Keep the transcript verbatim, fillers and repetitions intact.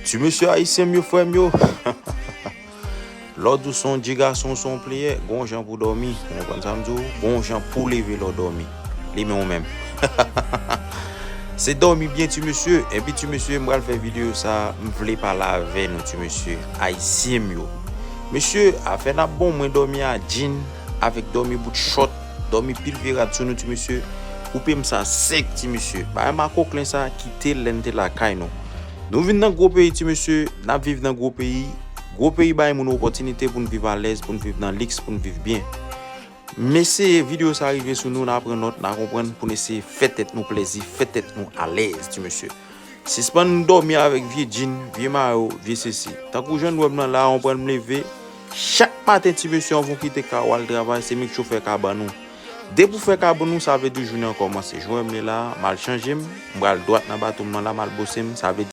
Ti mesye ayisyen m yo, frè m yo. Lè w di w se yon dye gason, w se yon player, gon jan pou dòmi. Ou konprann sa m di w? Gon jan pou leve lè w dòmi. Li menm ou menm. Se dòmi byen, ti mesye. Epi, ti mesye, m pral fè videyo sa, m vle pale avè nou, ti mesye ayisyen m yo. Mesye, afè n ap bon, mwen dòmi a djin, avèk dòmi bout chòt, dòmi pil vye rad sou nou, ti mesye. Koupe m sa sèk, ti mesye. Bagay makoklen sa, kite l lè n te lakay nou. Nou vin nan gwo peyi, ti mesye, n ap viv nan gwo peyi. Gwo peyi bay moun opòtinite pou n viv alèz, pou n viv nan liks, pou n viv byen. M eseye videyo sa rive sou nou, n a pran nòt, n a konprann, pou n eseye fè tèt nou plèzi, fè tèt nou alèz, ti mesye. Sispann dòmi avèk vye djin, vye mayo, vye sesi. Tankou jan n wè m nan la, w konprann, m leve. Chak maten, ti mesye, anvan w kite kay ou al travay, se make sure w fè kabann ou. Depi w fè kabann ou, sa vle di jounen an kòmanse. Jan w wè m ye la, m al chanje m, m pral dwat nan bato m nan la, m al bose m, sa vle